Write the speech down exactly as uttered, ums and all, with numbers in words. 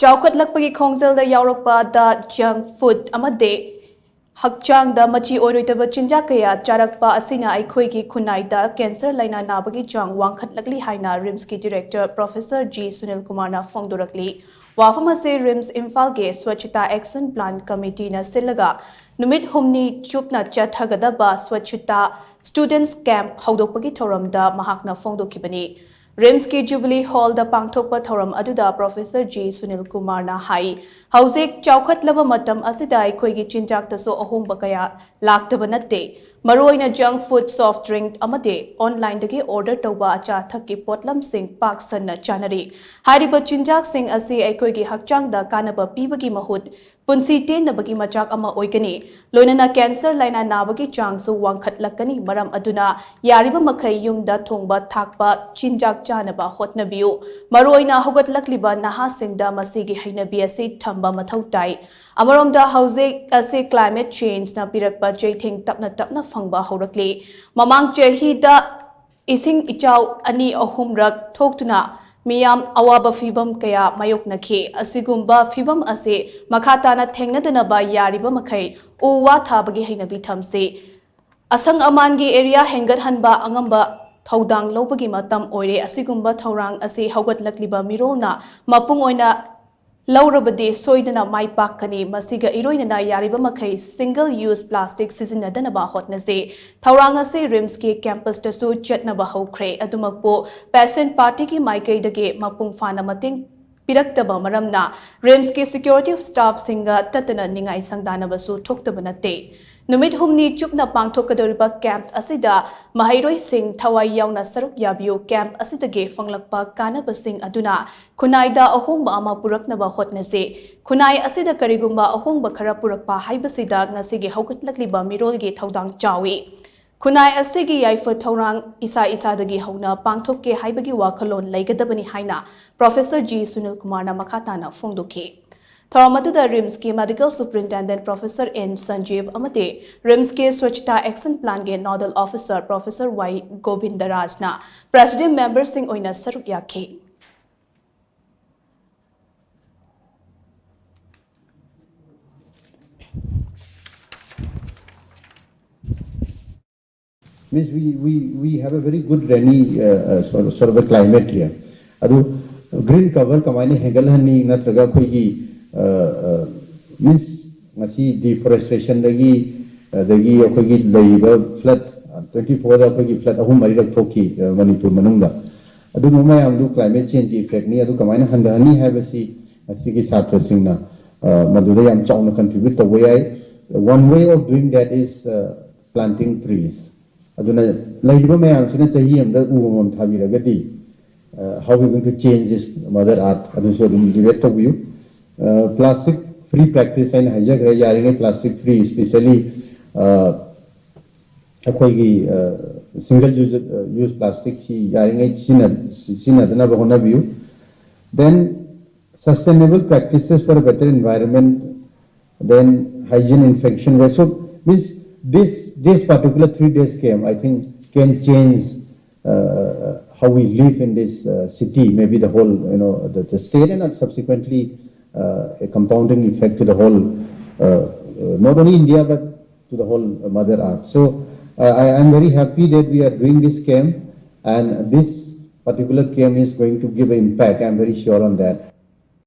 ꯆꯥꯎꯈꯠꯂꯛꯄꯒꯤ ꯈꯣꯡꯖꯦꯜꯗ ꯌꯥꯎꯔꯛꯄꯗ junk food ꯑꯃꯗꯤ ꯍꯛꯆꯥꯡꯗ ꯃꯆꯤ ꯑꯣꯏꯔꯣꯏꯗꯕ ꯆꯤꯟꯖꯥꯛ ꯀꯌꯥ ꯆꯥꯔꯛꯄ ꯑꯁꯤꯅ ꯑꯩꯈꯣꯏꯒꯤ ꯈꯨꯟꯅꯥꯏꯗ cancer ꯂꯥꯏꯅꯥ ꯅꯥꯕꯒꯤ ꯆꯥꯡ ꯋꯥꯡꯈꯠꯂꯛꯂꯤ ꯍꯥꯏꯅ RIMSꯀꯤ director Professor G ꯁꯨꯅꯤꯜ ꯀꯨꯃꯥꯔꯅ ꯐꯣꯡꯗꯣꯔꯛꯂꯤ꯫ ꯋꯥꯐꯝ ꯑꯁꯤ RIMS ꯏꯝꯐꯥꯜꯒꯤ Swachhata Action Plan Committeeꯅ ꯁꯤꯜꯂꯒ ꯅꯨꯃꯤꯠ ꯍꯨꯝꯅꯤ ꯆꯨꯞꯅ ꯆꯠꯊꯒꯗꯕ Swachhata Students Camp ꯍꯧꯗꯣꯛꯄꯒꯤ ꯊꯧꯔꯝꯗ ꯃꯍꯥꯛꯅ ꯐꯣꯡꯗꯣꯛꯈꯤꯕꯅꯤ꯫ RIMSꯀꯤ Jubilee Hallꯗ ꯄꯥꯡꯊꯣꯛꯄ ꯊꯧꯔꯝ ꯑꯗꯨꯗ Professor G ꯁꯨꯅꯤꯜ ꯀꯨꯃꯥꯔꯅ ꯍꯥꯏ, ꯍꯧꯖꯤꯛ ꯆꯥꯎꯈꯠꯂꯕ ꯃꯇꯝ ꯑꯁꯤꯗ ꯑꯩꯈꯣꯏꯒꯤ ꯆꯤꯟꯖꯥꯛꯇꯁꯨ ꯑꯍꯣꯡꯕ ꯀꯌꯥ ꯂꯥꯛꯇꯕ ꯅꯠꯇꯦ꯫ ꯃꯔꯨꯑꯣꯏꯅ junk food, soft drink ꯑꯃꯗꯤ onlineꯗꯒꯤ order ꯇꯧꯕ ꯑꯆꯥ ꯑꯊꯛꯀꯤ ꯄꯣꯠꯂꯝꯁꯤꯡ ꯄꯥꯛ ꯁꯟꯅ ꯆꯥꯅꯔꯤ꯫ ꯍꯥꯏꯔꯤꯕ ꯆꯤꯟꯖꯥꯛꯁꯤꯡ ꯑꯁꯤ ꯑꯩꯈꯣꯏꯒꯤ ꯍꯛꯆꯥꯡꯗ ꯀꯥꯟꯅꯕ ꯄꯤꯕꯒꯤ ꯃꯍꯨꯠ ꯄꯨꯟꯁꯤ ꯇꯦꯟꯅꯕꯒꯤ ꯃꯆꯥꯛ ꯑꯃ ꯑꯣꯏꯒꯅꯤ꯫ ꯂꯣꯏꯅꯅ cancer ꯂꯥꯏꯅꯥ ꯅꯥꯕꯒꯤ ꯆꯥꯡꯁꯨ ꯋꯥꯡꯈꯠꯂꯛꯀꯅꯤ꯫ ꯃꯔꯝ ꯑꯗꯨꯅ ꯌꯥꯔꯤꯕ ꯃꯈꯩ ꯌꯨꯝꯗ ꯊꯣꯡꯕ ꯊꯥꯛꯄ ꯆꯤꯟꯖꯥꯛ ꯆꯥꯅꯕ ꯍꯣꯠꯅꯕꯤꯌꯨ꯫ ꯃꯔꯨꯑꯣꯏꯅ ꯍꯧꯒꯠꯂꯛꯂꯤꯕ ꯅꯍꯥꯁꯤꯡꯗ ꯃꯁꯤꯒꯤ ꯍꯩꯅꯕꯤ ꯑꯁꯤ ꯊꯝꯕ ꯃꯊꯧ ꯇꯥꯏ꯫ ꯑꯃꯔꯣꯝꯗ ꯍꯧꯖꯤꯛ ꯑꯁꯤ climate changeꯅ ꯄꯤꯔꯛꯄ ꯆꯩꯊꯦꯡ ꯇꯞꯅ ꯇꯞꯅ ꯐꯪꯕ ꯍꯧꯔꯛꯂꯤ꯫ ꯃꯃꯥꯡ ꯆꯍꯤꯗ ꯏꯁꯤꯡ ꯏꯆꯥꯎ ꯑꯅꯤ ꯑꯍꯨꯝꯔꯛ ꯊꯣꯛꯇꯨꯅ ꯃꯤꯌꯥꯝ ꯑꯋꯥꯕ ꯐꯤꯚꯝ ꯀꯌꯥ ꯃꯥꯌꯣꯛꯅꯈꯤ꯫ ꯑꯁꯤꯒꯨꯝꯕ ꯐꯤꯚꯝ ꯑꯁꯤ ꯃꯈꯥ ꯇꯥꯅ ꯊꯦꯡꯅꯗꯅꯕ ꯌꯥꯔꯤꯕ ꯃꯈꯩ ꯎ ꯋꯥ ꯊꯥꯕꯒꯤ ꯍꯩꯅꯕꯤ ꯊꯝꯁꯤ꯫ ꯑꯁꯪ ꯑꯃꯥꯟꯒꯤ area ꯍꯦꯟꯒꯠꯍꯟꯕ ꯑꯉꯝꯕ ꯊꯧꯗꯥꯡ ꯂꯧꯕꯒꯤ ꯃꯇꯝ ꯑꯣꯏꯔꯦ꯫ ꯑꯁꯤꯒꯨꯝꯕ ꯊꯧꯔꯥꯡ ꯑꯁꯤ ꯍꯧꯒꯠꯂꯛꯂꯤꯕ ꯃꯤꯔꯣꯜꯅ ꯃꯄꯨꯡ ꯑꯣꯏꯅ ꯂꯧꯔꯕꯗꯤ ꯁꯣꯏꯗꯅ ꯃꯥꯏ ꯄꯥꯛꯀꯅꯤ꯫ ꯃꯁꯤꯒ ꯏꯔꯣꯏꯅꯅ ꯌꯥꯔꯤꯕ ꯃꯈꯩ single use plastic ꯁꯤꯖꯤꯟꯅꯗꯅꯕ ꯍꯣꯠꯅꯁꯤ꯫ ꯊꯧꯔꯥꯡ ꯑꯁꯤ RIMSꯀꯤ campusꯇꯁꯨ ꯆꯠꯅꯕ ꯍꯧꯈ꯭ꯔꯦ꯫ ꯑꯗꯨꯃꯛꯄꯨ patient partyꯒꯤ ꯃꯥꯏꯀꯩꯗꯒꯤ ꯃꯄꯨꯡ ꯐꯥꯅ ꯃꯇꯦꯡ ꯄꯤꯔꯛꯇꯕ ꯃꯔꯝꯅ RIMSꯀꯤ security staffꯁꯤꯡꯒ ꯇꯠꯇꯅ ꯅꯤꯡꯉꯥꯏ ꯁꯪꯗꯥꯅꯕꯁꯨ ꯊꯣꯛꯇꯕ ꯅꯠꯇꯦ꯫ ꯅꯨꯃꯤꯠ ꯍꯨꯝꯅꯤ ꯆꯨꯞꯅ ꯄꯥꯡꯊꯣꯛꯀꯗꯧꯔꯤꯕ camp ꯑꯁꯤꯗ ꯃꯍꯩꯔꯣꯏꯁꯤꯡ ꯊꯋꯥꯏ ꯌꯥꯎꯅ ꯁꯔꯨꯛ ꯌꯥꯕꯤꯌꯨ꯫ Camp ꯑꯁꯤꯗꯒꯤ ꯐꯪꯂꯛꯄ ꯀꯥꯟꯅꯕꯁꯤꯡ ꯑꯗꯨꯅ ꯈꯨꯟꯅꯥꯏꯗ ꯑꯍꯣꯡꯕ ꯑꯃ ꯄꯨꯔꯛꯅꯕ ꯍꯣꯠꯅꯁꯤ꯫ ꯈꯨꯟꯅꯥꯏ ꯑꯁꯤꯗ ꯀꯔꯤꯒꯨꯝꯕ ꯑꯍꯣꯡꯕ ꯈꯔ ꯄꯨꯔꯛꯄ ꯍꯥꯏꯕꯁꯤꯗ ꯉꯁꯤꯒꯤ ꯍꯧꯒꯠꯂꯛꯂꯤꯕ ꯃꯤꯔꯣꯜꯒꯤ ꯊꯧꯗꯥꯡ ꯆꯥꯎꯏ꯫ ꯈꯨꯟꯅꯥꯏ ꯑꯁꯤꯒꯤ ꯌꯥꯏꯐ ꯊꯧꯔꯥꯡ ꯏꯁꯥ ꯏꯁꯥꯗꯒꯤ ꯍꯧꯅ ꯄꯥꯡꯊꯣꯛꯀꯦ ꯍꯥꯏꯕꯒꯤ ꯋꯥꯈꯜꯂꯣꯟ ꯂꯩꯒꯗꯕꯅꯤ ꯍꯥꯏꯅ Professor G ꯁꯨꯅꯤꯜ ꯀꯨꯃꯥꯔꯅ ꯃꯈꯥ ꯇꯥꯅ ꯐꯣꯡꯗꯣꯛꯈꯤ꯫ ꯊꯧꯔꯝ ꯑꯗꯨꯗ RIMSꯀꯤ Medical Superintendent Professor N ꯁꯟꯖꯤꯕ ꯑꯃꯗꯤ RIMSꯀꯤ Swachhata Action Planꯒꯤ Nodal Officer Professor Y ꯒꯣꯕꯤꯟꯗꯔꯥꯖꯅ president memberꯁꯤꯡ ꯑꯣꯏꯅ ꯁꯔꯨꯛ ꯌꯥꯈꯤ꯫ Means we, we, we have a very good rainy uh, uh, sort, of, sort of a climate here. ꯑꯗꯨ green cover ꯀꯃꯥꯏꯅ ꯍꯦꯟꯒꯠꯍꯟꯅꯤ ꯅꯠꯇ꯭ꯔꯒ ꯑꯩꯈꯣꯏꯒꯤ means ꯉꯁꯤ deforestationꯗꯒꯤ ꯑꯗꯒꯤ ꯑꯩꯈꯣꯏꯒꯤ ꯂꯩꯔꯤꯕ flood twenty fourꯗ ꯑꯩꯈꯣꯏꯒꯤ flood ꯑꯍꯨꯝ ꯃꯔꯤꯔꯛ ꯊꯣꯛꯈꯤ ꯃꯅꯤꯄꯨꯔ ꯃꯅꯨꯡꯗ꯫ ꯑꯗꯨꯒꯨꯝꯕ ꯃꯌꯥꯝꯗꯨ climate changeꯀꯤ effectꯅꯤ꯫ ꯑꯗꯨ ꯀꯃꯥꯏꯅ ꯍꯟꯊꯍꯟꯅꯤ ꯍꯥꯏꯕꯁꯤ ꯉꯁꯤꯒꯤ ꯁꯥꯇ꯭ꯔꯁꯤꯡꯅ ꯃꯗꯨꯗ ꯌꯥꯝ ꯆꯥꯎꯅ contribute ꯇꯧꯕ ꯌꯥꯏ꯫ One way of doing that is planting trees. ꯑꯗꯨꯅ ꯂꯩꯔꯤꯕ ꯃꯌꯥꯝꯁꯤꯅ ꯆꯍꯤ ꯑꯃꯗ ꯎ ꯑꯃꯃꯝ ꯊꯥꯕꯤꯔꯒꯗꯤ how we going to change this mother earth ꯑꯗꯨꯁꯨ ꯑꯗꯨꯝ debate ꯇꯧꯕꯤꯌꯨ꯫ Plastic free practice ꯑꯩꯅ ꯍꯥꯏꯖꯈ꯭ꯔꯦ, ꯌꯥꯔꯤꯉꯩ plastic free, especially ꯑꯩꯈꯣꯏꯒꯤ single use use plasticꯁꯤ ꯌꯥꯔꯤꯉꯩ ꯁꯤꯖꯤꯟꯅꯗꯅꯕ ꯍꯣꯠꯅꯕꯤꯌꯨ꯫ Then sustainable practices for a better environment, then hygiene, infection waste. So this this this particular three days camp, I think, can change uh, how we live in this uh, city, maybe the whole, you know, the, the state, and subsequently uh, a compounding effect to the whole, uh, uh, not only India but to the whole mother earth. So uh, I am very happy that we are doing this camp, and this particular camp is going to give an impact. I am very sure on that.